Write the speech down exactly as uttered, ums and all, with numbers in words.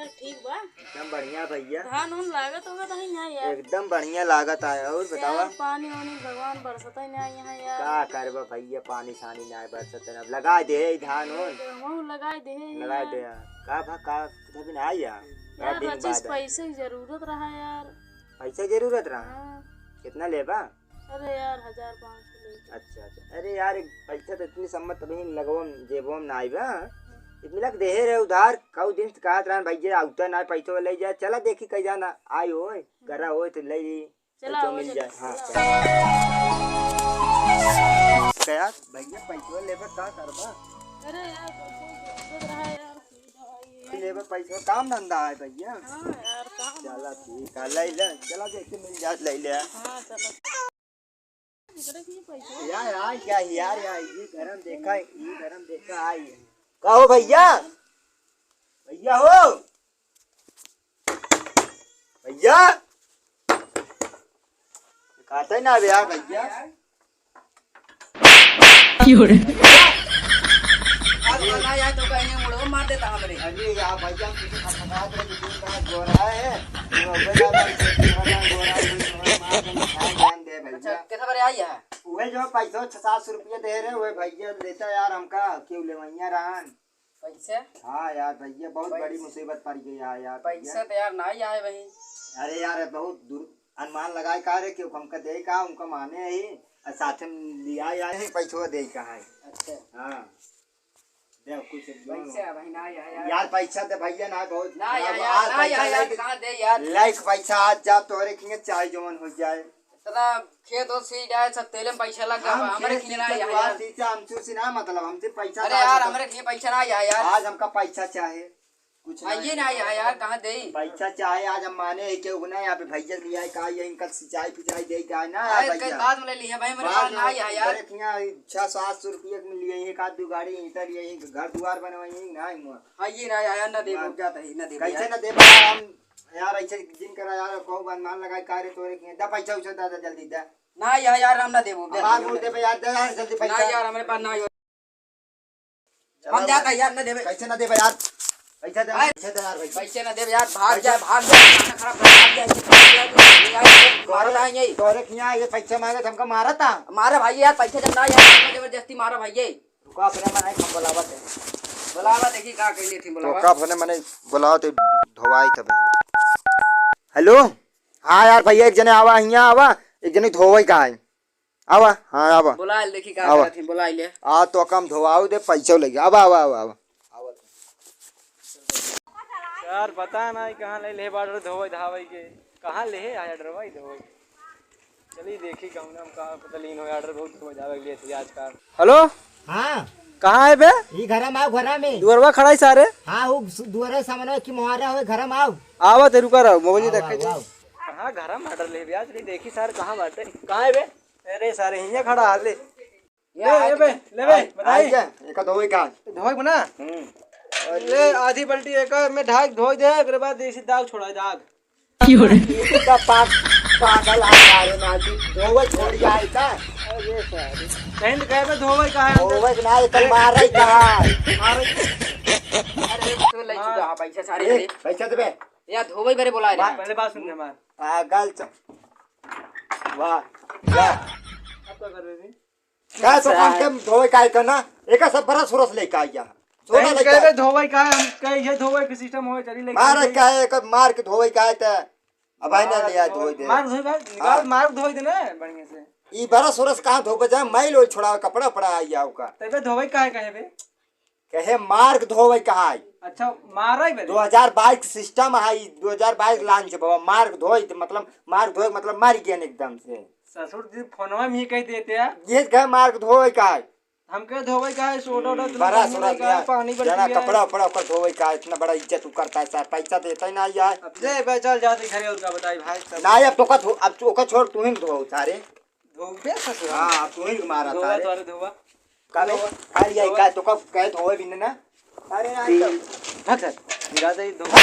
ठीक बा? एकदम बढ़िया भइया। धान उन लागत होगा तो नहीं यहाँ यार? एकदम बढ़िया लागत है। और बतावा? यार, पानी वानी भगवान बरसत ही नहीं यहाँ यार। का करबा भइया, पानी सानी ना बरसत है। अब लगा दे है धान उन। हमहू लगा दे है लगा यार। दे है। का भा, का, कभी ना आई यार। बड़ा यार, दिन रचिस बाद है। पैसे की जरूरत रहा यार। पैसा जरूरत रहा? हाँ। कितना लेबा? अरे यार, हजार पाँच सौ ले। अच्छा, अच्छा। अरे यार, एक पैसा तो इतनी सम्मत तभी लगवा जेबवा में ना आइबा। इतनी लग देहे रहे उधार, कऊ दिन से कहत रहन, "भैया, आउता ना, पैसा ले जा।" चला देखी, कहीं जाना, आई होए, करा होए तो ले ली, चला, पैसा हो मिल जा, जाए। हाँ, चला। चला। क्या यार, भैया, पैसा लेबा का करबा? अरे यार, पैसा की जरूरत रहा यार। लेबर पैसा काम धंधा है भैया। हाँ यार, काम चला धंधा। ठीक है, ले ले, चला जैसे मिल जात ले ले। हाँ, चलो। इकरे की पैसा? यार, यार, क्या यार, यार, ये गरम देखा, ये गरम देखा आई। का हो भैया? भैया हो? भैया? कहते ना बे यार भैया। क्यों रे? अब ना आया तो कहीं मुड़ो मार देता हमरे। अरे यार भैया, हम किसी खतरनाक रे, किसी का गोरा है, वो अबे ना भाई, किसी का गोरा है, वो मार देना, ध्यान, ध्यान दे भैया। अच्छा, कितना बरे आई है? वही जो पैसो छह सात सौ रुपया दे रहे, वही भैया लेता यार हमका, क्यों लेवैया रहन। पैसे? हाँ यार भैया, बहुत पैसे। बड़ी मुसीबत पड़ गई है यार भैया। पैसे तो यार ना ही आए भाई। अरे यार, बहुत दूर अनुमान लगाए का रे, क्यों हमका दे का, उनका माने ही, और साथ में लिया यार, ही पैसवा दे का है। अच्छा। हाँ। दे कुछ जो पैसे भाई ना आया यार। यार पैसा दे भैया, ना बहुत ना खराब यार, हाल, ना पैसा यार, लेके, कहाँ दे यार? लाइक पैसा आज जा तोरे खिए चाहे जवन हो जाए। इतना खेत हो सी जाए, सब तेले में पैसा लग गया, हम हमरे खेत खिए ना सींचे, आया दुआर यार। सींचे, हमसे उसी ना मतलब, हमसे पैसा अरे ना यार, मतलब। हमरे खिए पैसा ना आया यार। आज हमका पैसा चाहे, कुछ ना आइए ना आया यार, कहाँ दे? पैसा चाहे आज हम माने है कि उगना यहाँ पे भैया लिया है, का ये इनका सिंचाई फिंचाई दे का है ना अरे, भैया? कई बाद में ले लिया भाई, मेरे बाद पास ना में आया यार। तेरे खिया छह सात सौ रुपये में लिए, एक आध दो गाड़ी ईंटा लिए, घर दुआर बनवाई, ना ही मुआ। हाँ, ये ना आया, ना दे, वाह। रुक जाता है, ना दे कैसे यार। ना दे पाए हम? यार, ऐसे जिन करा यार, कहूँ अनुमान लगाए का रे तोरे के, दा पैसा उसे दा, दा जल्दी दा। ना यार, यार, हम ना देबो, दे हमार दे, मुंह दे। देबे यार, दे यार, जल्दी ना पैसा। यार, हमरे पास ना हो। चला हम जाता यार, ना देबे। कैसे ना देबे यार? पैसा दे, आए। पैसा दे यार, पैसा। पैसे ना देबे यार, भाग जा, भाग जा, खाना खराब कर, भाग जा, ये भाग जा, ये भाग जा, मारो ना, ये। तोरे किया ये पैसा मांगे, हमका मारा था। मारा भाई यार, पैसा जब ना यार, जबरदस्ती मारा भाई ये। रुका, अपने मने हम बुलावत है। बुलावा, देखी का कहले थी, बुलावा। तो का अपने मने बुलावत है, धोवाई तब। हेलो, हाँ यार भैया, एक जने आवा, हियाँ आवा, एक जने धोवाई का है। आवा, हाँ, आवा। बुला ले, देखी का आवा। कहत ही, बुला ले। आ, तो कम धोवाऊ दे, पैसा लेके। आवा, आवा, आवा, आवा। यार, पता ना कहाँ ले ले बार्डर धोवे धावे के, कहाँ ले आया डरवाई धोवे। चली देखी कहूँ ना, हम कहाँ पता लीन हो, ऑर्डर बहुत हो जावे के लिए थी आजकल। हेलो, हाँ। कहाँ है बे? ई घरा में आओ, घरा में। दुअरवा खड़ा है सारे। हाँ, वो सु-, दुअरे सामने की मोहरा हो, घरा में आओ। आवा ते रुका रहो, मोबाइल आओ, देखा आओ, जाए। आओ। कहाँ घरा में ऑर्डर ले बे? आज नहीं देखी सारे, कहाँ बाटे? कहाँ है बे? अरे सारे, हियाँ खड़ा है, ले। ले, ले बे, ले बे, आई, बताई। आई क्या? एका धोवे का? धोवे बना? हम्म। ले, आधी बाल्टी एका में ढाई धोई दे, एकरे बाद देसी दाग छोड़ा, दाग। क्यों रे? इतना पाग-, पागल आ रहा है ना, कि धोवे छोड़ जाए का? अरे सारे। कहीं तो कहे बे धोवे का है? धोवे के ना, एका मारे का है? मारे। अरे, तो ले चुका है पैसा सारे ए, ले। पैसा देबे? या धोवे बरे बोला रे। बात, पहले बात सुन ले हमार। पागल च-, वाह, वाह। अब क्या कर रहे थे? का तो काम के धोवे का है करना? एका सब बड़ा सुरस लेके आ गया। सोना कहीं लेके कह आ। दे धोवे का है, हम कहीं ये धोवे के सिस्टम होए, चली लेके मार चली। का है, एका मार के धोवे का है ते। अब भाई ना मार ले आ धोवे, धोई दे। मार धोवे का, निकाल, हाँ। मार धोई देना है बढ़िया से। ई बड़ा सुरस कहाँ धोवे जाए? मैं लोई छोड़ा कपड़ा पड़ा आ गया ओका। तबे धोवे का है कहे बे? कहे मार्ग धोवे कहाई। अच्छा, मारे बे। दो हजार बाईस के सिस्टम है, ई दो हजार बाईस लांच बाबा, मार्ग धोए त मतलब, मार्ग धोए मतलब मारी गया एकदम से। ससुर जी फोनवा में ही कह देते हैं। ये कहे मार्ग धोवे कहाई। हमके धोवे का है, सोडा ओडा हम्म, तो बड़ा नहीं सोडा लगा है, दिया। पानी जना बल्टी है। कपड़ा उपड़ा ओकर धोवे का, इतना बड़ा इज्जत उ करता है सर, पैसा देता ही ना यार। अब ले बे, चल जाते घरे, और का बताई भाई, सब। ना, अब तो का धो-, अब तो ओकर छोड़, तू ही धो सारे। धोबे ससुर। हाँ, अब तू ही मारा धोवा सारे। तोरे धोवा। का बे? धोवा। अरे यार, धोवा। का तो का कहे धोवे भी ना। अरे यार, ठीक। तो हाँ सर, गिरा दे धोवा।